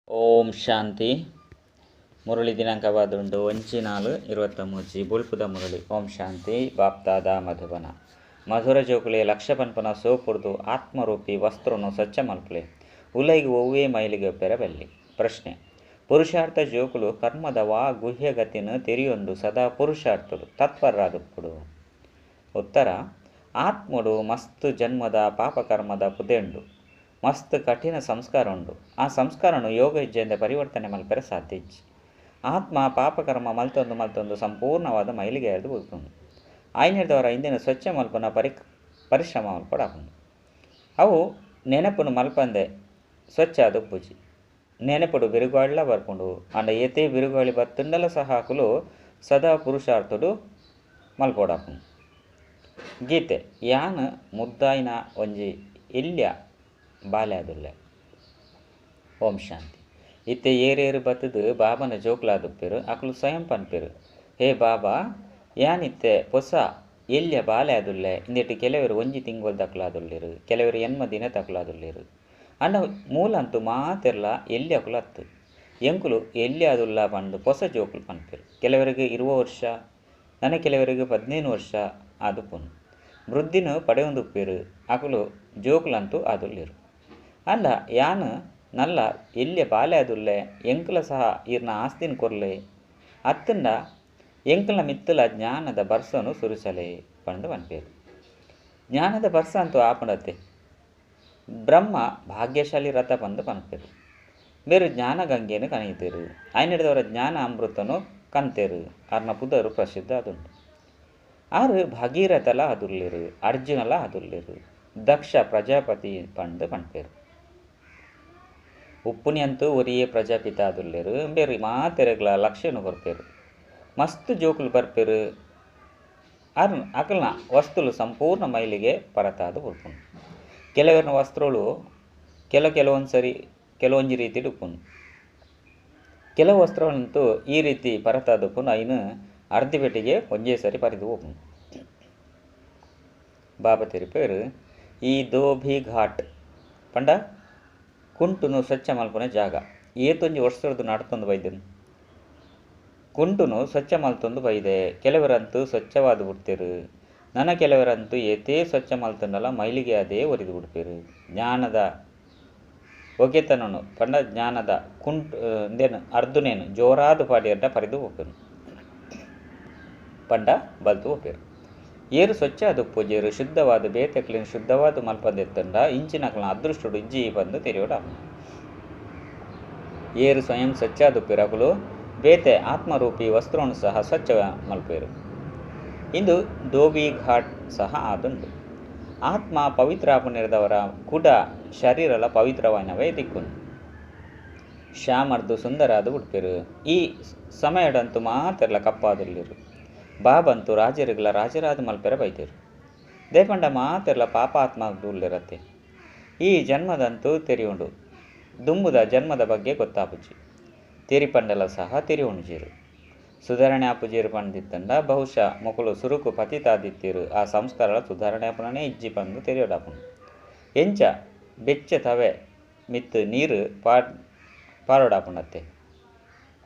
ಓಂ ಶಾಂತಿ. ಮುರಳಿ ದಿನಾಂಕವಾದುಂಡು 1/4/23 ಬೊಲ್ಪುದ ಮುರಳಿ. ಓಂ ಶಾಂತಿ. ಬಾಪ್ದಾದ ಮಧುಬನ ಮಧುರ ಜೋಕುಲೆ ಲಕ್ಷ ಪನ್ಪನ ಸೋಪುರ್ದು ಆತ್ಮರೂಪಿ ವಸ್ತ್ರನು ಸ್ವಚ್ಛ ಮಲ್ಪುಲೆ ಉಲೈಗ್ ಒವ್ವೇ ಮೈಲಿಗೆ ಪೆರಬಲ್ಲಿ. ಪ್ರಶ್ನೆ: ಪುರುಷಾರ್ಥ ಜೋಕುಲು ಕರ್ಮದ ವಾ ಗುಹ್ಯಗತಿನ ತೆರಿಯೊಂದು ಸದಾ ಪುರುಷಾರ್ಥಡು ತತ್ಪರರಾದುಪ್ಪುಡು. ಉತ್ತರ: ಆತ್ಮಡು ಮಸ್ತ್ ಜನ್ಮದ ಪಾಪಕರ್ಮದ ಪುದೆಂಡು ಮಸ್ತ್ ಕಠಿಣ ಸಂಸ್ಕಾರ ಉಂಡು. ಆ ಸಂಸ್ಕಾರನು ಯೋಗ ಇಜ್ಜೆಂದ ಪರಿವರ್ತನೆ ಮಲ್ಪೆರೆ ಸಾಧ್ಯ ಇಜ್ಜಿ. ಆತ್ಮ ಪಾಪಕರ್ಮ ಮಲ್ತೊಂದು ಮಲ್ತೊಂದು ಸಂಪೂರ್ಣವಾದ ಮೈಲಿಗೆ ಎರೆದು ಹೋಗ್ತುಂಡು. ಆಯ್ನೆರ್ದವರ ಇಂದಿನ ಸ್ವಚ್ಛ ಮಲ್ಪನ ಪರಿಶ್ರಮ ಮಲ್ಪಡಾಪುಂಡು. ಅವು ನೆನಪುನು ಮಲ್ಪಂದೆ ಸ್ವಚ್ಛ ಆದುಪ್ಪುಜಿ. ನೆನಪುಡು ಬಿರುಗಾಳಿಲ ಬರ್ಪುಂಡು. ಅಂಡ ಏತೇ ಬಿರುಗಾಳಿ ಬತ್ತುಂಡಲ ಸಹ ಅಕುಲು ಸದಾ ಪುರುಷಾರ್ಥಡು ಮಲ್ಪೊಡಾಪುಂಡು. ಗೀತೆ ಯಾನ್ ಮುದ್ದಾಯಿನ ಒಂಜಿ ಇಲ್ಯ ಬಾಲ್ಯಾದುಲ್ಲೆ. ಓಂ ಶಾಂತಿ. ಇತ್ತೆ ಏರೇರು ಬತ್ತದು ಬಾಬನ ಜೋಕ್ಲಾದುಪ್ಪೆರು ಅಕುಲು ಸ್ವಯಂ ಪನ್ಪೆರು, ಹೇ ಬಾಬಾ ಯಾನಿತ್ತೆ ಪೊಸ ಎಲ್ಯ ಬಾಲ್ಯಾದುಲ್ಲೆ. ಇಂದೆಟ್ ಕೆಲವರು ಒಂಜಿ ತಿಂಗೊಲ್ ತಕಲಾದುಲ್ಲೆರು, ಕೆಲವರು ಎನ್ಮ ದಿನ ತಕಲಾದುಲ್ಲೆರು. ಅಂಡ ಮೂಲಂತು ಮಾತೆರ್ಲ ಎಲ್ಯ ಅಕುಲು ಅತ್ತು ಎಂಕುಲು ಎಲ್ಯಾದುಲ್ಲ ಪಂದು ಪೊಸ ಜೋಕುಲು ಪನ್ಪೆರು. ಕೆಲವರಿಗೆ 20 ವರ್ಷ, ನನ ಕೆಲವರಿಗೆ 15 ವರ್ಷ ಆದುಪ್ಪುನು. ವೃದ್ಧಿನ ಪಡೆಯೊಂದುಪ್ಪೆರು ಅಕುಲು ಜೋಕುಲಂತೂ ಆದುಲ್ಲೆರು. ಅಂಡ ಯಾನ್ ನಲ್ಲ ಎಲ್ಯ ಬಾಲ್ಯಾದುಲ್ಲೆ, ಎಂಕುಲ ಸಹ ಈರ್ನ ಆಸ್ತಿನ ಕೊರ್ಲೆ ಅತ್ತಂಡ ಎಂಕುಲ ಮಿತ್ತಲ ಜ್ಞಾನದ ಬರ್ಸನು ಸುರಿಸಲೆ ಪಂದು ಪನ್ಪೆರು. ಜ್ಞಾನದ ಬರ್ಸ ಅಂತೂ ಆಪುಂಡತ್ತೆ. ಬ್ರಹ್ಮ ಭಾಗ್ಯಶಾಲಿ ರಥ ಪಂದು ಪನ್ಪೆರು. ಬೇರು ಜ್ಞಾನ ಗಂಗೆಯನ್ನು ಕಣಿತೇರು. ಆಯ್ನೆಡ್ದವರ ಜ್ಞಾನ ಅಮೃತನು ಕಂತೇರು. ಅರ್ನ ಪುದರು ಪ್ರಸಿದ್ಧ ಅದುಂಡು. ಆರು ಭಗೀರಥಲ ಅದುಲ್ಲೆರು, ಅರ್ಜುನಲ ಅದುಲ್ಲೆರು, ದಕ್ಷ ಪ್ರಜಾಪತಿ ಪಂದು ಪನ್ಪೆರು. ಉಪ್ಪುನಿಯಂತೂ ಒರಿಯೇ ಪ್ರಜಾಪಿತ ಅದುಲ್ಲೆರು. ಬೇರೆ ಮಾತೆರೆಗ್ಲ ಲಕ್ಷ್ಯನು ಕೊರ್ಪೆರು. ಮಸ್ತ್ ಜೋಕುಲು ಬರ್ಪೆರು. ಅರ್ ಅಕಲ್ನ ವಸ್ತುಲು ಸಂಪೂರ್ಣ ಮೈಲಿಗೆ ಪರತಾದ ಉಪ್ಪುಂಡು. ಕೆಲವರನ ವಸ್ತ್ರಗಳು ಕೆಲವೊಂದು ಸರಿ ಕೆಲವೊಂಜಿ ರೀತಿಡ್ ಉಪ್ಪುಂಡು. ಕೆಲವು ವಸ್ತ್ರಗಳಂತೂ ಈ ರೀತಿ ಪರತಾದ ಉಪ್ಪುಂಡು. ಐನು ಅರ್ಧಿ ಪೆಟ್ಟಿಗೆ ಒಂಜೇ ಸರಿ ಪರಿದು ಉಪ್ಪುಂಡು. ಬಾಬಾ ತೆರಿಪೇರು ಈ ದೋಭಿ ಘಾಟ್ ಪಂಡ ಕುಂಟುನು ಸ್ವಚ್ಛ ಮಲ್ಪುನ ಜಾಗ. ಏತೊಂಜಿ ವರ್ಷದ ನಡ್ತೊಂದು ಬೈದೆನು ಕುಂಟುನು ಸ್ವಚ್ಛ ಮಲ್ತೊಂದು ಬೈದೆ. ಕೆಲವರಂತೂ ಸ್ವಚ್ಛವಾದ ಬಿಡ್ತೇರು, ನನ್ನ ಕೆಲವರಂತೂ ಏತೇ ಸ್ವಚ್ಛ ಮಲ್ತೊಂಡಲ್ಲ ಮೈಲಿಗೆ ಅದೇ ಒರಿದು ಬಿಡ್ತೇರು. ಜ್ಞಾನದ ಒಗೆತನನು ಪಂಡ ಜ್ಞಾನದ ಕುಂಟು ಇಂದೇನು ಅರ್ಧನೇನು ಜೋರಾದ ಪಾಡಿಯಡ್ಡ ಪರಿದು ಹೋಗ್ತೇನು ಪಂಡ ಬಲ್ತು ಹೋಗ್ತೇರು. ಏರು ಸ್ವಚ್ಛ ಅದು ಪೂಜೆರು ಶುದ್ಧವಾದ ಬೇತೆಕ್ಲಿನ ಶುದ್ಧವಾದ ಮಲ್ಪಂದೆತ್ತಂಡ ಇಂಚಿನಕ್ಲಿನ ಅದೃಷ್ಟುಡು ಇಜ್ಜಿ ಬಂದು ತೆರೆಯೋಡ. ಏರು ಸ್ವಯಂ ಸ್ವಚ್ಛ ಅದು ಬೇತೆ ಆತ್ಮರೂಪಿ ವಸ್ತ್ರವನ್ನು ಸಹ ಸ್ವಚ್ಛ ಮಲ್ಪೇರು. ಇಂದು ದೋಬಿ ಘಾಟ್ ಸಹ ಆದುಂಡು. ಆತ್ಮ ಪವಿತ್ರಾಪನಿರದವರ ಕೂಡ ಶರೀರಲ ಪವಿತ್ರವಾನವೇ ದಿಕ್ಕುನು. ಶ್ಯಾಮರ್ದು ಸುಂದರಾದ ಉಡ್ಪೇರು. ಈ ಸಮಯಡಂತೂ ಮಾತೆರ್ಲ ಕಪ್ಪಾದುಲ್ಲಿರು. ಬಾಬಂತು ರಾಜರಿಗಲ ರಾಜರಾದ ಮಲ್ಪೆರ ಬೈತೇರು. ದೇಪಂಡ ಮಾತೆರ್ಲ ಪಾಪಾತ್ಮದುಲ್ಲಿರತ್ತೆ. ಈ ಜನ್ಮದಂತೂ ತೆರಿಯುಂಡು. ದುಂಬುದ ಜನ್ಮದ ಬಗ್ಗೆ ಗೊತ್ತಾಪುಜಿ. ತೆರಿಪಂಡಲ ಸಹ ತೆರಿಯುಂಜೀರು. ಸುಧಾರಣೆ ಆಪುಜೀರು ಪಂಡಿತ್ತಂಡ ಬಹುಶಃ ಮೊಕಲು ಸುರುಕು ಪತಿತಾದಿತ್ತೀರು. ಆ ಸಂಸ್ಕಾರಗಳ ಸುಧಾರಣೆ ಆಪುಣನೇ ಇಜ್ಜಿ ಪಂದು ತೆರಿಯೋಡಾಪುಂಡು. ಎಂಚ ಬೆಚ್ಚ ತವೆ ಮಿತ್ತು ನೀರು ಪಾರೋಡಾಪುಂಡತ್ತೆ.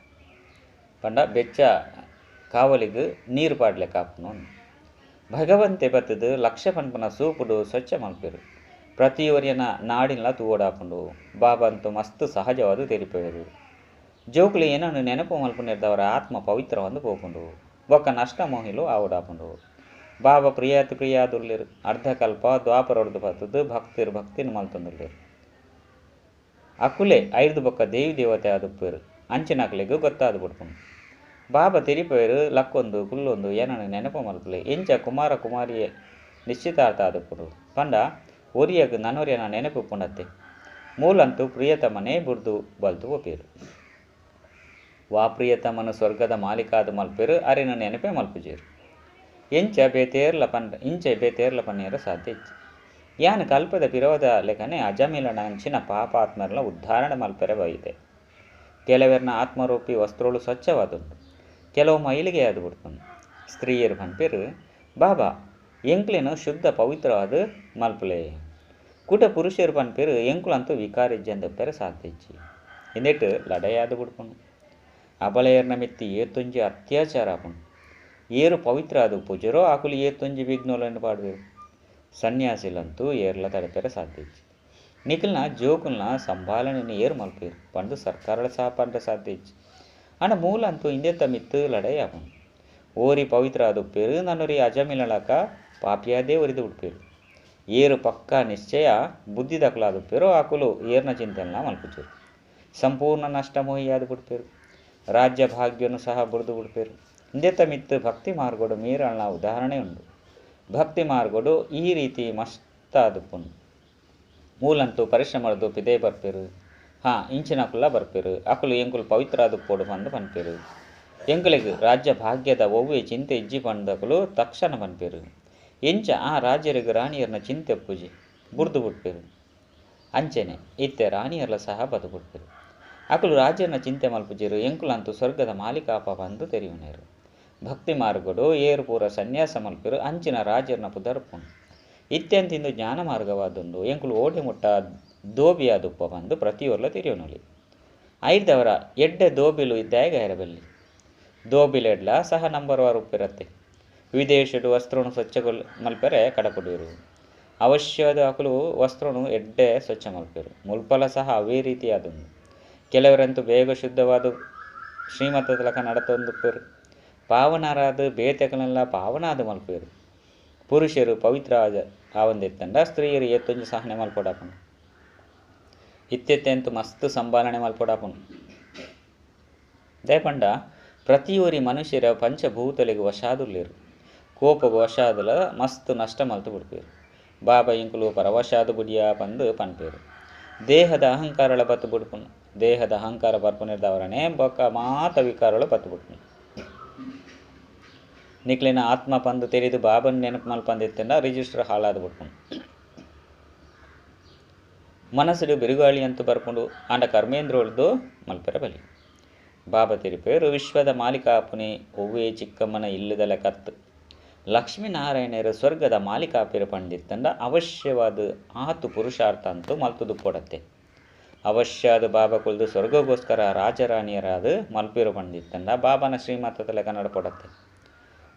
ಪಂಡ ಬೆಚ್ಚ ಕಾವಲಿಗೆ ನೀರು ಪಾಡ್ಲೆಕ್ಕ ಆಪುನು. ಭಗವಂತೆ ಬತ್ತದು ಲಕ್ಷ ಪನ್ಪನ ಸೂಪುಡು ಸ್ವಚ್ಛ ಮಲ್ಪೆರು. ಪ್ರತಿಯೊರಿಯನ ನಾಡಿನಲ ತೂವಡಾಪುಂಡು. ಬಾಬಂತು ಮಸ್ತ್ ಸಹಜವಾದ ತೆರಿಪೇರು. ಜೋಕುಲು ಏನನ್ನು ನೆನಪು ಮಲ್ಪುನಿರ್ದವರ ಆತ್ಮ ಪವಿತ್ರವಂದು ಪೋಪುಂಡು. ಬೊಕ್ಕ ನಷ್ಟ ಮೋಹಿಲು ಆವಡಾಪುಂಡು. ಬಾಬಾ ಪ್ರಿಯಾತಿ ಪ್ರಿಯಾದುಲ್ಲೆರು. ಅರ್ಧಕಲ್ಪ ದ್ವಾಪರೊಡ್ದು ಬತ್ತದು ಭಕ್ತಿರು ಭಕ್ತಿನ ಮಲ್ತೊಂದುಲ್ಲೆರು. ಅಕುಲೆ ಐದು ಬೊಕ್ಕ ದೇವಿ ದೇವತೆ ಆದುಪ್ಪೇರು. ಅಂಚಿನಕಲೆಗ್ ಗೊತ್ತಾದ ಬಿಡ್ಪುಂಡು. ಬಾಬಾ ತೆರಿಪೇರು ಲಕ್ಕೊಂದು ಕುಲ್ಲೊಂದು ಏನನ್ನು ನೆನಪು ಮಲ್ಪುಲೆ. ಎಂಚ ಕುಮಾರ ಕುಮಾರಿಯೇ ನಿಶ್ಚಿತಾರ್ಥ ಆದುಪ್ಪುಂಡು. ಪಂಡ ಒರಿಯಗ್ ನನೊರಿಯನ ನೆನಪು ಪುಂಡತ್ತೆ. ಮೂಲಂತೂ ಪ್ರಿಯತಮನೇ ಬುಡ್ದು ಬಲ್ತು ಒಪೇರು. ವಾ ಪ್ರಿಯತಮನ ಸ್ವರ್ಗದ ಮಾಲೀಕಾದ ಮಲ್ಪೇರು ಅರೆನ ನೆನಪೇ ಮಲ್ಪುಜೇರು. ಎಂಚ ಬೇತೇರ್ಲ ಪನ್ ಇಂಚ ಬೇತೇರ್ಲ ಪನ್ನೇರ ಸಾಧ್ಯ ಇಜ್ಜಿ. ಯಾನ್ ಕಲ್ಪದ ಪಿರೋದ ಲೆಕ್ಕನೆ ಅಜಮಿಲನ ಅಂಚಿನ ಪಾಪಾತ್ಮರ್ಲ ಉದ್ಧಾರಣೆ ಮಲ್ಪೆರೆ ಬೈದೆ. ಕೆಲವರನ ಆತ್ಮರೂಪಿ ವಸ್ತ್ರಗಳು ಸ್ವಚ್ಛವಾದುಂಟು. ಕೆಲವು ಮೈಲಿಗೆ ಅದು ಬಿಡ್ತುಂಡು. ಸ್ತ್ರೀಯರು ಪನ್ಪೇರು ಬಾಬಾ ಎಂಕ್ಲೇನು ಶುದ್ಧ ಪವಿತ್ರವಾದ ಮಲ್ಪುಲೆ. ಕೂಟ ಪುರುಷರು ಪನ್ಪೇರು ಎಂಕುಲಂತೂ ವಿಕಾರಿಜ್ಜಂದಪ್ಪೆರೆ ಸಾಧ್ಯ ಇಜ್ಜಿ. ಇಂದೆಟ್ ಲಡಾಯಾದ್ ಬುಡ್ಪುಂಡು. ಅಬಲೆಯರ್ನ ಮಿತ್ತ್ ಏತೊಂಜಿ ಅತ್ಯಾಚಾರ ಆಪುಂಡು. ಏರು ಪವಿತ್ರ ಆದ್ ಪೂಜೆರೋ ಆಕುಲು ಏತೊಂಜಿ ವಿಘ್ನೊಲೆನ್ ಪಾಡುವೆರು. ಸನ್ಯಾಸಿಲಂತೂ ಏರ್ಲ ತಡೆಪೆರೆ ಸಾಧ್ಯ ಇಜ್ಜಿ. ನಿಕಲ್ನ ಜೋಕುಲ್ನ ಸಂಭಾಲನೆನ್ ಏರ್ ಮಲ್ಪುವೆರ್ ಪಂದ್ ಸರ್ಕಾರಲ ಸಹ ಪಂಡ ಸಾಧ್ಯ ಇಜ್ಜಿ. ಆಂಡ ಮೂಲಂತೂ ಇಂದೆತ್ತ ಮಿತ್ತ್ ಲಡಾಯಿ ಆಪುಂಡು. ಓರಿ ಪವಿತ್ರ ಆದುಪ್ಪೆರ್, ನನೊರಿ ಅಜಮಿಲಕ ಪಾಪಿಯಾದೇ ಒರಿದು ಬಿಡ್ಪೆರ್. ಏರು ಪಕ್ಕಾ ನಿಶ್ಚಯ ಬುದ್ಧಿದಕುಲಾದುಪ್ಪೆರೋ ಆಕುಲು ಏರ್ನ ಚಿಂತೆನ್ಲಾ ಮಲ್ಪುಜೆರ್. ಸಂಪೂರ್ಣ ನಷ್ಟ ಮೋಹಿಯಾದ್ ಬಿಡ್ಪೆರ್. ರಾಜ್ಯ ಭಾಗ್ಯನು ಸಹ ಬುಡ್ದು ಬಿಡ್ಪೆರ್. ಇಂದೆತ್ತ ಮಿತ್ತ್ ಭಕ್ತಿ ಮಾರ್ಗಡು ಮೀರಲ್ನ ಉದಾಹರಣೆ ಉಂಡು. ಭಕ್ತಿ ಮಾರ್ಗಡು ಈ ರೀತಿ ಮಸ್ತಾದುಪ್ಪುಂಡು. ಮೂಲಂತೂ ಪರಿಶ್ರಮರ್ದು ಪಿದೈ ಬರ್ಪೆರ್. ಹಾ ಇಂಚಿನಕುಲ್ಲ ಬರ್ಪೆರ್. ಅಕುಲು ಎಂಕುಲು ಪವಿತ್ರ ಆದುಪ್ಪೊಡು ಪಂದ್ ಪನ್ಪೆರ್. ಎಂಕುಲೆಗ್ ರಾಜ್ಯ ಭಾಗ್ಯದ ಒವ್ವೆ ಚಿಂತೆ ಇಜ್ಜಿ ಪಂದ್ ಅಕುಲು ತಕ್ಷಣ ಪನ್ಪೆರ್. ಇಂಚ ಆ ರಾಜೆರೆಗ್ ರಾಣಿಯರ್ನ ಚಿಂತೆ ಉಪ್ಪುಜಿ, ಬುಡ್ದು ಬುಡ್ಪೆರ್. ಅಂಚೆನೆ ಇತ್ತೆ ರಾಣಿಯರ್ಲ ಸಹ ಬದು ಬುಡ್ಪೆರ್. ಅಕುಲು ರಾಜೆರ್ನ ಚಿಂತೆ ಮಲ್ಪುಜೆರ್. ಎಂಕುಲಂತೂ ಸ್ವರ್ಗದ ಮಾಲೀಕಾಪ ಪಂದ್ ತೆರಿಯುನೇರು. ಭಕ್ತಿ ಮಾರ್ಗಡು ಏರು ಪೂರ ಸನ್ಯಾಸ ಮಲ್ಪೆರು ಅಂಚಿನ ರಾಜೆರ್ನ ಪುದರ್ಪುಂಡು. ಇತ್ಯಂತ ಇಂದು ಜ್ಞಾನ ಮಾರ್ಗವಾದುಂಡು. ಎಂಕುಲು ಓಡೆ ಮುಟ್ಟ ದೋಬಿಯಾದುಪ್ಪ ಪಂದ್ ಪ್ರತಿಯೊರ್ಲ ತೆರಿಯೊನೊಲಿ. ಐರ್ದವರ ಎಡ್ಡೆ ದೋಬಿಲು ದಾಯೆಗಾಯರ ಬಲ್ಲಿ. ದೋಬಿಲೆಡ್ಲ ಸಹ ನಂಬರ್ ವಾರ್ ಉಪ್ಪೆರತ್ತೆ. ವಿದೇಶಡು ವಸ್ತ್ರನು ಸ್ವಚ್ಛ ಮಲ್ಪೆರೆ ಕಡಪುಡುವೆರು. ಅವಶ್ಯವಾದ ಅಕುಲು ವಸ್ತ್ರನು ಎಡ್ಡೆ ಸ್ವಚ್ಛ ಮಲ್ಪೆರು. ಮುಲ್ಪಲ ಸಹ ಅವೇ ರೀತಿಯಾದುಂಡು. ಕೆಲವರಂತೂ ಬೇಗ ಶುದ್ಧವಾದ ಶ್ರೀಮತದ ಲಕ ನಡತೊಂದುಪ್ಪೆರು. ಪಾವನರಾದ ಬೇತೆಕಲೆಲ್ಲ ಪಾವನಾದ ಮಲ್ಪೆರು. ಪುರುಷರು ಪವಿತ್ರ ಆವಂದಿತ್ತಂಡ ಸ್ತ್ರೀಯರು ಏತೊಂಜಿ ಸಹನೆ ಮಲ್ಪೊಡಾಪುಂಡು. ಇತ್ತೆತ್ತೆಂತು ಮಸ್ತ್ ಸಂಭಾಲನೆ ಮಲ್ಪೊಡಾಪುಂಡು. ದಾಯೆಪಂಡ ಪ್ರತಿಯೊರಿ ಮನುಷ್ಯರ ಪಂಚಭೂತಲೆಗ್ ವಶಾದುಲ್ಲೆರು. ಕೋಪಗ್ ವಶಾದುಲ ಮಸ್ತ್ ನಷ್ಟ ಮಲ್ತು ಬಿಡ್ಪೆರು. ಬಾಬಾ ಇಂಕುಲು ಪರವಶಾದು ಬುಡಿಯ ಪಂದ್ ಪನ್ಪೆರು. ದೇಹದ ಅಹಂಕಾರಳ ಬತ್ತು ಬಿಡ್ಪುಂಡು. ದೇಹದ ಅಹಂಕಾರ ಬರ್ಪುನೆರ್ದವರನೆ ಬೊಕ್ಕ ಮಾತ ವಿಕಾರಗಳು ಬತ್ತು ಬಿಡ್ಪುಂಡು. ನಿಕ್ಲೆನ ಆತ್ಮ ಪಂದ್ ತೆರಿದು ಬಾಬನ್ ನೆನಪು ಮಲ್ಪಂದಿತ್ತಂಡ ರಿಜಿಸ್ಟರ್ ಹಾಳಾದ್ ಬಿಡ್ಪುಂಡು. ಮನಸ್ಸುಡು ಬಿರುಗಾಳಿ ಅಂತ ಬರ್ಪುಂಡು. ಆಂಡ ಕರ್ಮೇಂದ್ರೊಳ್ದು ಮಲ್ಪೆರೆ ಬಲಿ. ಬಾಬಾ ತೆರಿಪೇರು ವಿಶ್ವದ ಮಾಲೀಕಾಪುನಿ ಒವ್ವೇ ಚಿಕ್ಕಮ್ಮನ ಇಲ್ಲದ ಲೆಕ್ಕತ್ತು. ಲಕ್ಷ್ಮೀನಾರಾಯಣರು ಸ್ವರ್ಗದ ಮಾಲೀಕಾಪೆರು ಪಂಡಿತ್ತಂಡ ಅವಶ್ಯವಾದ ಆತು ಪುರುಷಾರ್ಥ ಅಂತೂ ಮಲ್ತುದುಪ್ಪೊಡತ್ತೆ. ಅವಶ್ಯಾದ ಬಾಬಾ ಕುಲ್ದು ಸ್ವರ್ಗಗೋಸ್ಕರ ರಾಜರಾಣಿಯರಾದ ಮಲ್ಪೆರು ಪಂಡಿತ್ತಂಡ ಬಾಬಾನ ಶ್ರೀಮತದ ಲೆಕ್ಕ ನಡಪೊಡತ್ತೆ.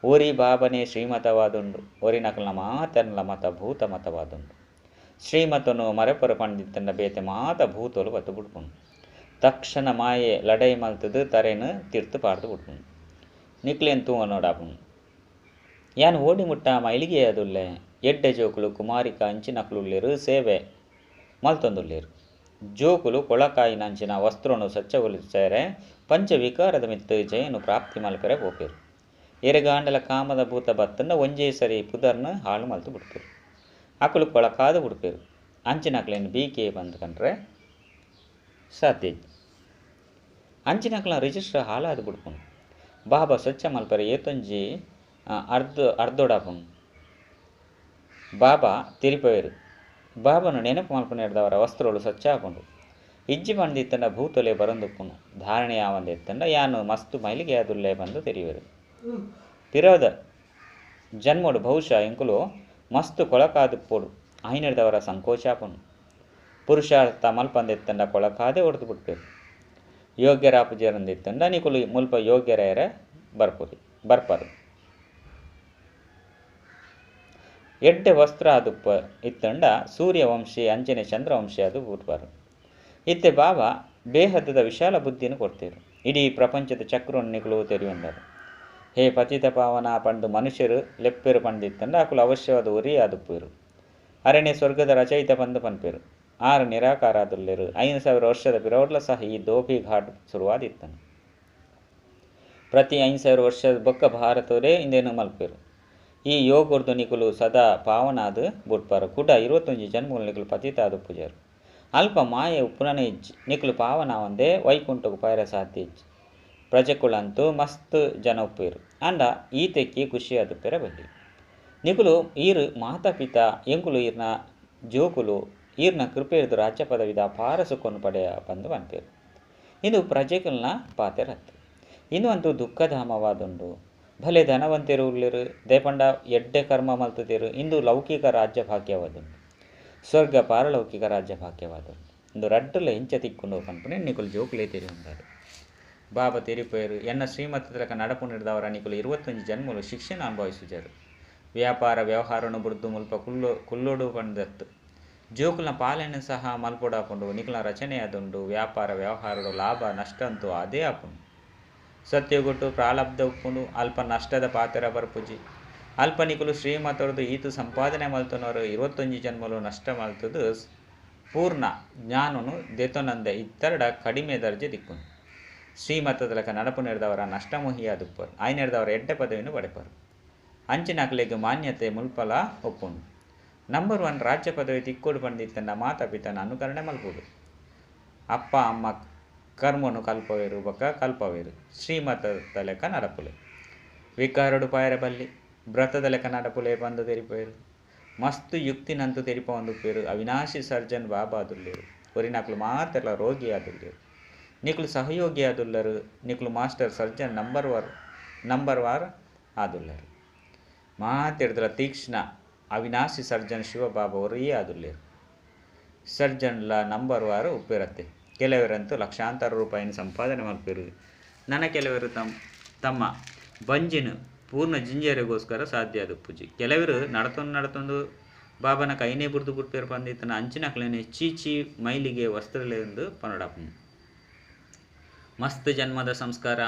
ಓರಿ ಬಾಬನೇ ಶ್ರೀಮತವಾದುಂಡು. ಒರಿ ನಕಲ್ನ ಮಾತನ್ಲ ಮತ ಭೂತ ಮತವಾದುಂಡು. ಶ್ರೀಮತನು ಮರೆಪೊರ ಪಂಡಿತ್ತಂಡ ಬೇತೆ ಮಾತ ಭೂತಲು ಬತ್ತು ಬಿಡ್ಪುಂಡು. ತಕ್ಷಣ ಮಾಯೆ ಲಡೈ ಮಲ್ತದು ತರೆನು ತಿರ್ತು ಪಾಡ್ದು ಬಿಡ್ಪುಂಡು. ನಿಕ್ಲೇನ್ ತೂವ ನೋಡಾಪುಂಡು. ಯಾನ್ ಓಡಿ ಮುಟ್ಟ ಮೈಲಿಗೆ ಅದುಲ್ಲೆ. ಎಡ್ಡೆ ಜೋಕುಲು ಕುಮಾರಿಕ ಅಂಚಿನಕುಲುಲ್ಲೆರು ಸೇವೆ ಮಲ್ತೊಂದುಲ್ಲೆರು. ಜೋಕುಲು ಕೊಳಕಾಯಿನಂಚಿನ ವಸ್ತ್ರನು ಸ್ವಚ್ಛಗೊಳಿಸಾರೆ ಪಂಚವಿಕಾರದ ಮಿತ್ತ್ ಜಯನು ಪ್ರಾಪ್ತಿ ಮಲ್ಪೆರೆ ಪೋಪೆರು. ಎರೆಗಾಂಡಲ ಕಾಮದ ಭೂತ ಬತ್ತಂಡ ಒಂಜೇ ಸರಿ ಪುದರ್ನ ಹಾಳು ಮಲ್ತು ಬಿಡ್ಪೆರು. ಅಕುಲು ಕೊಳಕಾದು ಬಿಡ್ಪೆರು. ಅಂಚಿನಕ್ಲೆನ್ ಬೀಕೆ ಪಂದ್ ಪಂಡ್ರೆ ಸಾಧ್ಯ ಇಜ್ಜಿ. ಅಂಚಿನಕ್ಲೆನ ರಿಜಿಸ್ಟರ್ ಹಾಳಾದ್ ಬಿಡ್ಪುಂಡು. ಬಾಬಾ ಸ್ವಚ್ಛ ಮಲ್ಪೆರೆ ಏತೊಂಜಿ ಅರ್ಧೊಡಾಪುಂಡು. ಬಾಬಾ ತೆರಿಪವೆರು. ಬಾಬನು ನೆನಪು ಮಲ್ಪುನೆರ್ದವರ ವಸ್ತ್ರಗಳು ಸ್ವಚ್ಛ ಆಪುಂಡು. ಇಜ್ಜಿ ಪಂದಿತ್ತಂಡ ಭೂತೊಲೆ ಬರೊಂದುಪ್ಪುಂಡು. ಧಾರಣೆ ಆವಂದಿತ್ತಂಡ ಯಾನು ಮಸ್ತು ಮೈಲಿಗೆ ಆದುಲ್ಲೆ ಪಂದ್ ತೆರಿಯುವೆರು. ಪಿರೋದ ಜನ್ಮಡು ಬಹುಶಃ ಎಂಕುಲು ಮಸ್ತು ಕೊಳಕಾದುಪ್ಪೊಡು. ಆಯಿನೆರ್ದವರ ಸಂಕೋಚ ಆಪುಂಡು. ಪುರುಷಾರ್ಥ ಮಲ್ಪಂದಿತ್ತಂಡ ಕೊಳಕಾದೆ ಒಡ್ದು ಬಿಡ್ಪೆರು. ಯೋಗ್ಯರಾಪುಜೆರಂದಿತ್ತಂಡ ನಿಕುಲು ಮುಲ್ಪ ಯೋಗ್ಯರಾಯರ ಬರ್ಪರು. ಎಡ್ಡೆ ವಸ್ತ್ರ ಆದುಪ್ಪ ಇತ್ತಂಡ ಸೂರ್ಯವಂಶಿ ಅಂಚನೆ ಚಂದ್ರವಂಶಿ ಅದು ಬಿಡ್ಪಾರು. ಇತ್ತೆ ಬಾಬಾ ಬೇಹದ್ದದ ವಿಶಾಲ ಬುದ್ಧಿಯನ್ನು ಕೊಡ್ತೇರು. ಇಡೀ ಪ್ರಪಂಚದ ಚಕ್ರವನ್ನು ನಿಕುಲು ತೆರಿಯುವಂದರು. ಹೇ ಪತಿತ ಪಾವನ ಪಂದು ಮನುಷ್ಯರು ಲೆಪ್ಪೆರು ಪಂದಿತ್ತಂಡ ಅಕುಲು ಅವಶ್ಯವಾದ ಉರಿ ಆದುಪ್ಪೆರು. ಅರಣ್ಯ ಸ್ವರ್ಗದ ರಚಯಿತ ಪಂದು ಪನ್ಪೆರು. ಆರು ನಿರಾಕಾರ ಆದುಲ್ಲೆರು. 5000 ವರ್ಷದ ಪಿರವಡ್ಲ ಸಹ ಈ ದೋಬಿ ಘಾಟ್ ಶುರುವಾದಿತ್ತನು. ಪ್ರತಿ 5000 ವರ್ಷದ ಬೊಕ್ಕ ಭಾರತವರೇ ಇಂದೇನು ಮಲ್ಪೆರು. ಈ ಯೋಗರ್ದು ನಿಕುಲು ಸದಾ ಪಾವನಾದ ಬುಡ್ಪಾರು. ಕುಡ 21 ಜನ್ಮಗಳು ನಿಕುಲು ಪತಿತ ಆದುಪ್ಪುಜರು. ಅಲ್ಪ ಮಾಯೆ ಉಪ್ಪುನನೇ ಇಜ್ಜಿ. ನಿಕುಲು ಪಾವನಾವಂದೇ ವೈಕುಂಠకు ಪೈರ ಸಾಧ್ಯ ಇಜ್ಜಿ. ಪ್ರಜೆಕುಲಂತೂ ಮಸ್ತ್ ಜನ ಉಪ್ಪೇರು. ಆಂಡ ಈತೆಕ್ಕಿ ಖುಷಿ ಆದುಪ್ಪೆರೆ ಬಲ್ಲಿ. ನಿಕುಲು ಈರು ಮಾತಾ ಪಿತಾ ಎಂಕುಲು ಈರ್ನ ಜೋಕುಲು ಈರ್ನ ಕೃಪೆರ್ದು ರಾಜ್ಯ ಪದವಿದ ಅಪಾರ ಸುಖವನ್ನು ಪಡೆಯ ಪಂದು ಪನ್ಪೆರು. ಇಂದು ಪ್ರಜೆಕುಲ್ನ ಪಾತೆರತ್ತು. ಇಂದು ಅಂತೂ ದುಃಖಧಾಮವಾದುಂಡು. ಭಲೆ ಧನವಂತೆರು ಉಲ್ಲೆರು ದೇಪಂಡ ಎಡ್ಡೆ ಕರ್ಮ ಮಲ್ತುದೆರು. ಇಂದು ಲೌಕಿಕ ರಾಜ್ಯ ಭಾಗ್ಯವಾದುಂಡು. ಸ್ವರ್ಗ ಪಾರಲೌಕಿಕ ರಾಜ್ಯ ಭಾಗ್ಯವಾದುಂಡು. ಇಂದು ರಡ್ಡುಲ ಎಂಚ ತಿಕ್ಕುಂಡು ಪನ್ಪುನೆ ನಿಕುಲು ಜೋಕುಲೇ ತೆರಿಯೊಂದಾರ್. ಬಾಬಾ ತೆರಿಪೇರು ಎನ್ನ ಶ್ರೀಮತದ ನಡಪು ನಿರ್ದವರ ನಿಕುಲು 21 ಜನ್ಮಲು ಶಿಕ್ಷಣ ಅನುಭವಿಸುಜರು. ವ್ಯಾಪಾರ ವ್ಯವಹಾರನು ಬುಡ್ದು ಮುಲ್ಪ ಕುಲ್ಲು ಕುಲ್ಲೋಡು ಪಂದತ್ತು ಜೋಕುಲ್ನ ಪಾಲನೆ ಸಹ ಮಲ್ಪೊಡಾಪುಂಡು. ನಿಕುಲ್ನ ರಚನೆ ಆದುಂಡು. ವ್ಯಾಪಾರ ವ್ಯವಹಾರಡು ಲಾಭ ನಷ್ಟ ಅಂತೂ ಅದೇ ಆಪುಂಡು. ಸತ್ಯಗೊಟ್ಟು ಪ್ರಾಲಬ್ಧ ಉಪ್ಪುಂಡು. ಅಲ್ಪ ನಷ್ಟದ ಪಾತ್ರ ಬರ್ಪುಜಿ. ಅಲ್ಪ ನಿಕುಲು ಶ್ರೀಮತೊರ್ದು ಈತು ಸಂಪಾದನೆ ಮಲ್ತುನವರು 21 ಜನ್ಮಲು ನಷ್ಟ ಮಲ್ತದು ಪೂರ್ಣ ಜ್ಞಾನನು ದೆತೊನಂದೆ ಇತ್ತರಡ ಕಡಿಮೆ ದರ್ಜೆ ದಿಕ್ಕುಂಡು. ಶ್ರೀಮತದ ಲೆಕ್ಕ ನಡಪು ನೆಡ್ದವರ ನಷ್ಟಮೋಹಿಯಾದುಪ್ಪರು. ಆಯ್ನೆಡ್ದವರ ಎಡ್ಡೆ ಪದವಿಯನ್ನು ಪಡೆಪರು. ಅಂಚಿನಕ್ಲೆಗ್ ಮಾನ್ಯತೆ ಮುಲ್ಪಲ ಒಪ್ಪುಂಡು. ನಂಬರ್ 1 ರಾಜ್ಯ ಪದವಿ ತಿಕ್ಕೋಡು ಪಂಡಿತ್ತಂಡ ಮಾತಾ ಪಿತನ ಅನುಕರಣೆ ಮಲ್ಪುಡು. ಅಪ್ಪ ಅಮ್ಮ ಕರ್ಮನು ಕಲ್ಪವೇರು ಬೊಕ್ಕ ಕಲ್ಪವೇರು. ಶ್ರೀಮತದ ಲೆಕ್ಕ ನಡಪುಲೆ. ವಿಕಾರಡು ಪಾಯರ ಬಲ್ಲಿ ವ್ರತದ ಲೆಕ್ಕ ನಡಪುಲೆ ಪಂದು ತೆರಿಪೇರು. ಮಸ್ತು ಯುಕ್ತಿನಂತು ತೆರಿಪವಂದುಪ್ಪೇರು. ಅವಿನಾಶಿ ಸರ್ಜನ್ ಬಾಬಾ ಆದುಲ್ಲೇರು. ಒರಿನಕ್ಲು ಮಾತೆರ್ಲ ರೋಗಿ ಆದುಲ್ಲೇರು. ನಿಕುಲು ಸಹಯೋಗಿ ಆದುಲ್ಲರು. ನಿಕುಲು ಮಾಸ್ಟರ್ ಸರ್ಜನ್ ನಂಬರ್ ವಾರ್ ಆದುಲ್ಲರು. ಮಾತೆರ್ದಲ ತೀಕ್ಷ್ಣ ಅವಿನಾಶಿ ಸರ್ಜನ್ ಶಿವಬಾಬಾ ಒರಿಯೇ ಆದುಲ್ಲೇರು. ಸರ್ಜನ್ಲ ನಂಬರ್ ವಾರ್ ಉಪ್ಪಿರತ್ತೆ. ಕೆಲವರಂತೂ ಲಕ್ಷಾಂತರ ರೂಪಾಯಿನ ಸಂಪಾದನೆ ಮಲ್ಪೇರು. ನನ್ನ ಕೆಲವರು ತಮ್ಮ ಬಂಜಿನ ಪೂರ್ಣ ಜಿಂಜೆರೆಗೋಸ್ಕರ ಸಾಧ್ಯ ಆದುಪ್ಪುಜಿ. ಕೆಲವರು ನಡತೊಂದು ನಡತೊಂದು ಬಾಬನ ಕೈನೇ ಬುಡ್ದು ಬುಡ್ಪೇರು ಪಂದಿತ್ತನ ಅಂಚಿನಕ್ಲೆನೆ ಚೀಚಿ ಮೈಲಿಗೆ ವಸ್ತ್ರಲೆಂದು ಪನಡಾಪುಂಡು. ಮಸ್ತ್ ಜನ್ಮದ ಸಂಸ್ಕಾರ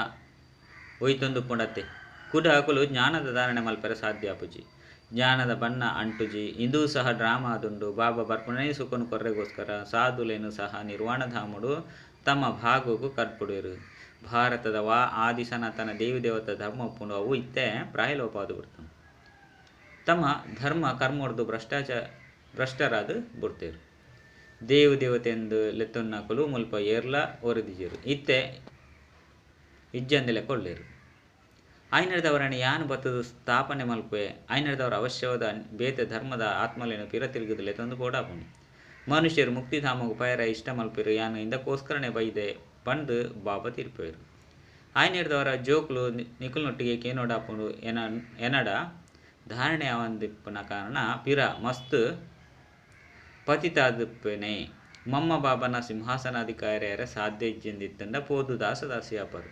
ಒಯ್ತೊಂದು ಪುಂಡತ್ತೆ. ಕುಡ ಅಕುಲು ಜ್ಞಾನದ ಧಾರಣೆ ಮಲ್ಪೆರೆ ಸಾಧ್ಯ ಆಪುಜಿ. ಜ್ಞಾನದ ಬಣ್ಣ ಅಂಟುಜಿ. ಇಂದೂ ಸಹ ಡ್ರಾಮಾ ಆದುಂಡು. ಬಾಬಾ ಬರ್ಪುಣನೇ ಸುಖನು ಕೊರ್ರೆಗೋಸ್ಕರ ಸಾಧುಲೇನು ಸಹ ನಿರ್ವಾಣಧಾಮುಡು ತಮ್ಮ ಭಾಗಕ್ಕೂ ಕರ್ಪುಡೇರು. ಭಾರತದ ವಾ ಆದಿ ಸನಾತನ ದೇವಿ ದೇವತಾ ಧರ್ಮ ಉಪ್ಪುಂಡು ಅವು ಇತ್ತೆ ಪ್ರಾಯಲೋಪಾದು ಬಿಡ್ತಾನೆ. ತಮ್ಮ ಧರ್ಮ ಕರ್ಮೊಡ್ದು ಭ್ರಷ್ಟರಾದ ಬಿಡ್ತೇರು. ದೇವ ದೇವತೆಂದು ಲೆತ್ತೊನ್ನಕಲು ಮುಲ್ಪ ಏರ್ಲ ಒರಿದಿಜೇರು. ಇತ್ತೆ ಇಜ್ಜಂದಿಲೆ ಕೊಳ್ಳೇರು. ಆಯ್ನದವರನ್ನು ಯಾನು ಬತ್ತದು ಸ್ಥಾಪನೆ ಮಲ್ಪೆ. ಆಯ್ನದವರ ಅವಶ್ಯವಾದ ಬೇತೆ ಧರ್ಮದ ಆತ್ಮಲೇನು ಪಿರ ತಿರುಗುದು ಲೆತ್ತೊಂದು ಪೋಡಾಪುಂಡು. ಮನುಷ್ಯರು ಮುಕ್ತಿಧಾಮಗು ಪಯರ ಇಷ್ಟ ಮಲ್ಪೇರು. ಯಾನು ಇಂದಕ್ಕೋಸ್ಕರನೇ ಬೈದೆ ಪಂದು ಬಾಬಾ ತೀರ್ಪೇರು. ಆಯ್ನದವರ ಜೋಕ್ಲು ನಿಕುಲ್ನೊಟ್ಟಿಗೆ ಕೇನೋಡಾಪುಂಡು. ಎನಡ ಧಾರಣೆ ಅವಂದಿಪ್ಪನ ಕಾರಣ ಪಿರ ಮಸ್ತ್ ಪತಿತಾದುಪ್ಪೇನೆ. ಮಮ್ಮ ಬಾಬನ ಸಿಂಹಾಸನಾಧಿಕಾರಿಯರ ಸಾಧ್ಯ ಇಜ್ಜೆಂದಿತ್ತಂಡ ಪೋದು ದಾಸದಾಸಿಯಾಪರು.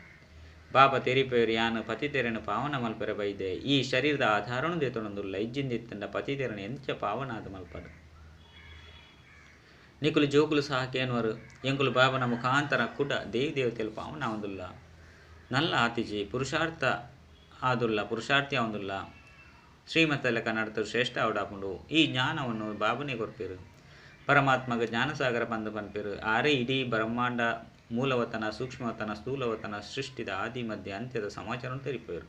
ಬಾಬಾ ತೆರಿಪೇರು ಯಾನು ಪತಿತೆರನು ಪಾವನ ಮಲ್ಪೆರೆ ಬೈದೆ. ಈ ಶರೀರದ ಆಧಾರನು ದೇತೊಂದುಲ್ಲ. ಇಜ್ಜಿಂದಿತ್ತಂಡ ಪತಿತೆರನು ಎಂಚ ಪಾವನಾದ ಮಲ್ಪರು. ನಿಕುಲು ಜೋಕುಲು ಸಹ ಕೇನುವರು. ಎಂಕುಲು ಬಾಬನ ಮುಖಾಂತರ ಕುಡ ದೇವಿ ದೇವತೆಲು ಪಾವನ ಆವಂದುಲ್ಲ. ನಲ್ಲ ಆತಿಜಿ ಪುರುಷಾರ್ಥ ಆದುಲ್ಲ ಪುರುಷಾರ್ಥಿ ಆವಂದುಲ್ಲ. ಶ್ರೀಮತ ಲೆಕ್ಕ ನಡತರು ಶ್ರೇಷ್ಠ ಅವಡಾಪುಂಡು. ಈ ಜ್ಞಾನವನ್ನು ಬಾಬನೇ ಕೊರ್ಪೇರು. ಪರಮಾತ್ಮಗ ಜ್ಞಾನಸಾಗರ ಪಂದು ಪನ್ಪೇರು. ಆರೇ ಇಡೀ ಬ್ರಹ್ಮಾಂಡ ಮೂಲವತನ ಸೂಕ್ಷ್ಮವತನ ಸ್ಥೂಲವತನ ಸೃಷ್ಟಿದ ಆದಿ ಮಧ್ಯ ಅಂತ್ಯದ ಸಮಾಚಾರವನ್ನು ತೆರಿಪೇರು.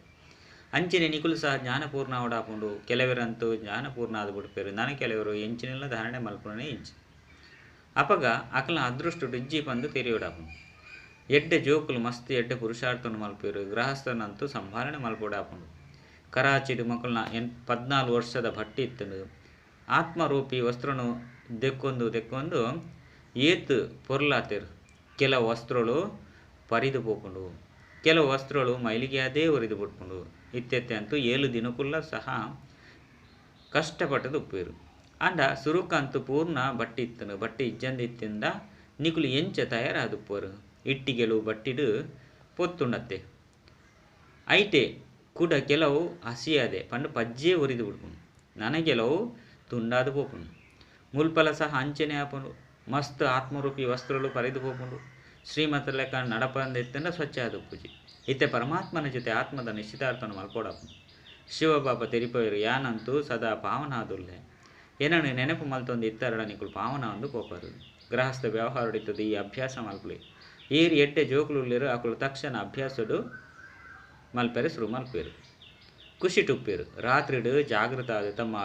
ಅಂಚಿನ ನಿಕುಲು ಸಹ ಜ್ಞಾನಪೂರ್ಣ ಅವಡಾಪುಂಡು. ಕೆಲವರಂತೂ ಜ್ಞಾನಪೂರ್ಣ ಆದ ಬಿಡ್ಪೇರು. ನಾನು ಕೆಲವರು ಎಂಚಿನೆಲ್ಲ ಧಾರಣೆ ಮಲ್ಪುಣನೇ ಇಂಚಿ. ಅಪಗ ಅಕಲ ಅದೃಷ್ಟುಡು ಇಜ್ಜಿ ಪಂದು ತೆರಿಯೋಡಾಪುಂಡು. ಎಡ್ಡೆ ಜೋಕುಲು ಮಸ್ತ್ ಎಡ್ಡೆ ಪುರುಷಾರ್ಥವನ್ನು ಮಲ್ಪೇರು. ಗೃಹಸ್ಥನಂತೂ ಸಂಭಾಳನೆ ಮಲ್ಪೋಡಾಪುಂಡು. ಕರಾಚಿಡು ಮಕ್ಕಳನ್ನ 14 ವರ್ಷದ ಭಟ್ಟಿ ಇತ್ತಂಡು. ಆತ್ಮರೂಪಿ ವಸ್ತ್ರನು ದೆಕ್ಕೊಂದು ದೆಕ್ಕೊಂದು ಏತು ಪೊರ್ಲಾತೇರು. ಕೆಲವು ವಸ್ತ್ರಗಳು ಪರಿದು ಪೋಪುಂಡು. ಕೆಲವು ವಸ್ತ್ರಗಳು ಮೈಲಿಗೆ ಅದೇ ಒರಿದು ಬಿಟ್ಪುಂಡು. ಇತ್ಯತ್ತೆ ಅಂತೂ 7 ದಿನಕ್ಕುಲ್ಲ ಸಹ ಕಷ್ಟಪಟ್ಟದು ಉಪ್ಪೇರು. ಅಂಡ ಸುರುಕಂತೂ ಪೂರ್ಣ ಬಟ್ಟಿ ಇತ್ತನು. ಬಟ್ಟಿ ಇಜ್ಜಂದ ಇತ್ತಿಂದ ನಿಕುಲು ಎಂಚ ತಯಾರಾದುಪ್ಪರು. ಇಟ್ಟಿಗೆಲು ಬಟ್ಟಿಡು ಪೊತ್ತುಂಡತ್ತೆ. ಐಟೆ ಕೂಡ ಕೆಲವು ಹಸಿಯಾದೆ ಪಂಡು ಪಜ್ಜೆ ಒರಿದು ಬಿಡ್ಪುಂಡು. ನನಗೆಲವು ತುಂಡಾದು ಪೋಪುಂಡು. ಮುಲ್ಪಲ ಸಹ ಅಂಚನೆ ಆಪುಂಡು. ಮಸ್ತ್ ಆತ್ಮರೂಪಿ ವಸ್ತ್ರಗಳು ಪರಿದು ಪೋಪುಂಡು. ಶ್ರೀಮತ ಲೆಕ್ಕ ನಡಪಂದಿತ್ತಂಡ ಸ್ವಚ್ಛ ಆದ ಪೂಜೆ. ಇತ್ತೆ ಪರಮಾತ್ಮನ ಜೊತೆ ಆತ್ಮದ ನಿಶ್ಚಿತಾರ್ಥವನ್ನು ಮಲ್ಪೋಡಾಪುಂಡು. ಶಿವಬಾಬಾ ತೆರಿಪೋಯರು ಯಾನಂತೂ ಸದಾ ಪಾವನಾದುಲ್ಲೆ. ಏನನ್ನು ನೆನಪು ಮಲ್ತೊಂದು ಇತ್ತರಡ ನಿಕುಲು ಪಾವನ ಒಂದು ಪೋಪರು. ಗೃಹಸ್ಥ ವ್ಯವಹಾರಡಿತ್ತದು ಈ ಅಭ್ಯಾಸ ಮಲ್ಪುಲಿ. ಏರು ಎಡ್ಡೆ ಜೋಕುಲುಲ್ಲೇರು ಅಕುಲು ತಕ್ಷಣ ಅಭ್ಯಾಸಡು ಮಲ್ಪೆರೆ ಶುರು ಮಲ್ಪೇರು. ಖುಷಿ ಟುಪ್ಪೇರು. ರಾತ್ರಿಡು ಜಾಗೃತ ಆದ ತಮ್ಮ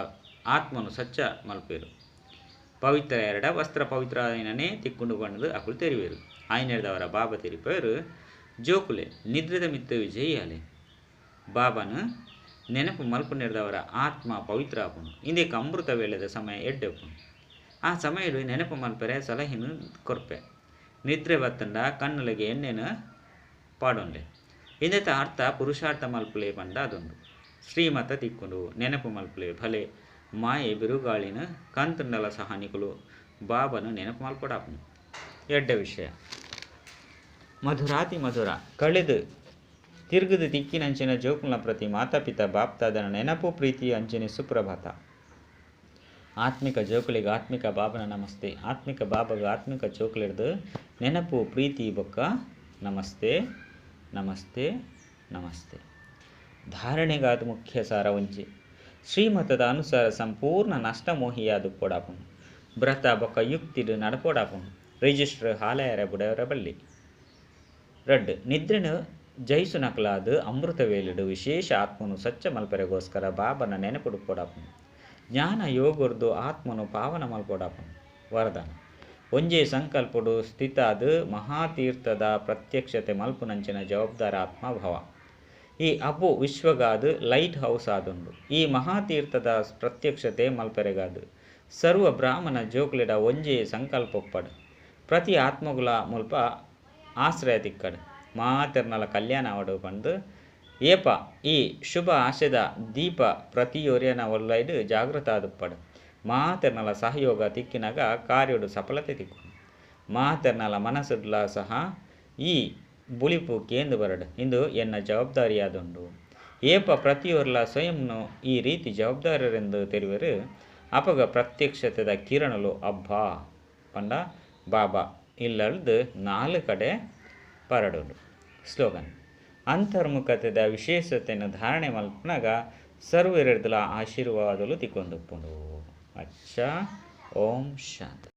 ಆತ್ಮನು ಸ್ವಚ್ಛ ಮಲ್ಪೇರು. ಪವಿತ್ರ ಎರಡ ವಸ್ತ್ರ ಪವಿತ್ರ ಆಯ್ನನೇ ತಿಕ್ಕೊಂಡು ಬಂದು ಅಕುಲು ತೆರಿವೇರು. ಆಯ್ನೆಡ್ದವರ ಬಾಬಾ ತೆರಿಪೇರು ಜೋಕುಲೆ ನಿದ್ರೆದ ಮಿತ್ತ ವಿಜಯಾಲೆ. ಬಾಬಾನ ನೆನಪು ಮಲ್ಪು ನೆರೆದವರ ಆತ್ಮ ಪವಿತ್ರ ಆಪುಂಡು. ಇಂದೇಕ ಅಮೃತ ವೇಳೆದ ಸಮಯ ಎಡ್ಡೆಪ್ಪುಂಡು. ಆ ಸಮಯಡು ನೆನಪು ಮಲ್ಪೆರೆ ಸಲಹೆನು ಕೊರ್ಪೆ. ನಿದ್ರೆ ಬತ್ತಂಡ ಕಣ್ಣುಲೆಗೆ ಎಣ್ಣೆನ ಪಾಡೊಂಡೆ. ಇಂದೆತ ಅರ್ಥ ಪುರುಷಾರ್ಥ ಮಲ್ಪುಲೆ ಪಂಡ ಅದೊಂದು. ಶ್ರೀಮತ ತಿಕ್ಕೊಂಡು ನೆನಪು ಮಲ್ಪುಲೆ ಭಲೆ ಮಾಯೆ ಬಿರುಗಾಳಿನ ಕಂತುಂಡಲ ಸಹ ನಿಕುಲು ಬಾಬನು ನೆನಪು ಮಲ್ಪಡಾಪುಂಡು. ಎಡ್ಡೆ ವಿಷಯ. ಮಧುರಾತಿ ಮಧುರ ಕಳೆದು ತಿರುಗುದು ತಿಕ್ಕಿನಂಚಿನ ಜೋಕುಲ್ನ ಪ್ರತಿ ಮಾತಾಪಿತ ಬಾಪ್ತಾದನ ನೆನಪು ಪ್ರೀತಿ ಅಂಚನೆ ಸುಪ್ರಭಾತ. ಆತ್ಮಿಕ ಜೋಕುಲಿಗೆ ಆತ್ಮಿಕ ಬಾಬನ ನಮಸ್ತೆ. ಆತ್ಮಿಕ ಬಾಬಗ ಆತ್ಮಿಕ ಜೋಕುಲಿಡ್ದು ನೆನಪು ಪ್ರೀತಿ ಬೊಕ್ಕ ನಮಸ್ತೆ ನಮಸ್ತೆ ನಮಸ್ತೆ. ಧಾರಣೆಗಾದ ಮುಖ್ಯ ಸಾರ ಒಂಜಿ ಶ್ರೀಮತದ ಅನುಸಾರ ಸಂಪೂರ್ಣ ನಷ್ಟ ಮೋಹಿಯಾದ ಪೊಡಾಪುಂಡು ವ್ರತ ಬೊಕ್ಕ ಯುಕ್ತಿಡು ನಡಪೊಡಾಪುಂಡು ರಿಜಿಸ್ಟರ್ ಹಾಲಯರ ಬುಡವರ ಬಲ್ಲಿ. ರಡ್ಡ್ ನಿದ್ರೆನು ಜಯಿಸುನಕಲಾದ ಅಮೃತವೇಲಿಡು ವಿಶೇಷ ಆತ್ಮನು ಸ್ವಚ್ಛ ಮಲ್ಪರೆಗೋಸ್ಕರ ಬಾಬನ ನೆನಪುಡು ಪೊಡಾಪುಂಡು ಜ್ಞಾನ ಯೋಗರ್ದು ಆತ್ಮನು ಪಾವನ ಮಲ್ಪೊಡಾಪುಂಡು. ವರದಾನ ಒಂಜೇ ಸಂಕಲ್ಪಡು ಸ್ಥಿತಾದ ಮಹಾತೀರ್ಥದ ಪ್ರತ್ಯಕ್ಷತೆ ಮಲ್ಪುನಂಚಿನ ಜವಾಬ್ದಾರ ಆತ್ಮಭಾವ. ಈ ಅಬ್ಬು ವಿಶ್ವಗಾದ ಲೈಟ್ ಹೌಸ್ ಆದುಂಡು. ಈ ಮಹಾತೀರ್ಥದ ಪ್ರತ್ಯಕ್ಷತೆ ಮಲ್ಪೆರೆಗಾದು ಸರ್ವ ಬ್ರಾಹ್ಮಣ ಜೋಕುಲಿಡ ಒಂಜೇ ಸಂಕಲ್ಪೊಪ್ಪಡು ಪ್ರತಿ ಆತ್ಮಗುಲ ಮುಲ್ಪ ಆಶ್ರಯ ತಿಕ್ಕಡು ಮಾತೆರ್ನಲ ಕಲ್ಯಾಣ ಅವಡು ಪಂದು ಏಪ ಈ ಶುಭ ಆಶಯದ ದೀಪ ಪ್ರತಿಯೊರಿಯನ ಒಲ್ಲೈಡು ಜಾಗೃತ ಆದುಪ್ಪಡು ಮಾತೆರ್ನಲ ಸಹಯೋಗ ತಿಕ್ಕಿನಾಗ ಕಾರ್ಯಡು ಸಫಲತೆ ತಿಕ್ಕು ಮಾತೆರ್ನಲ ಮನಸ್ಸುಡ್ಲ ಸಹ ಈ ಬುಳಿಪು ಕೇಂದು ಬರಡು ಇಂದು ಎನ್ನ ಜವಾಬ್ದಾರಿಯಾದುಂಡು. ಏಪ ಪ್ರತಿಯೊರ್ಲ ಸ್ವಯಂನು ಈ ರೀತಿ ಜವಾಬ್ದಾರರೆಂದು ತೆರಿವರು ಅಪಗ ಪ್ರತ್ಯಕ್ಷತೆದ ಕಿರಣಲು ಅಬ್ಬಾ ಪಂಡ ಬಾಬಾ ಇಲ್ಲಲ್ದು ನಾಲು ಕಡೆ ಪರಡುಂಡು. ಸ್ಲೋಗನ್ ಅಂತರ್ಮುಖತೆದ ವಿಶೇಷತೆಯನ್ನು ಧಾರಣೆ ಮಲ್ಪನಾಗ ಸರ್ವರೆಡ್ದಲ ಆಶೀರ್ವಾದಲು ತಿಕ್ಕೊಂದುಪ್ಪುಂಡು. ಅಚ್ಚಾ, ಓಂ ಶಾಂತಿ.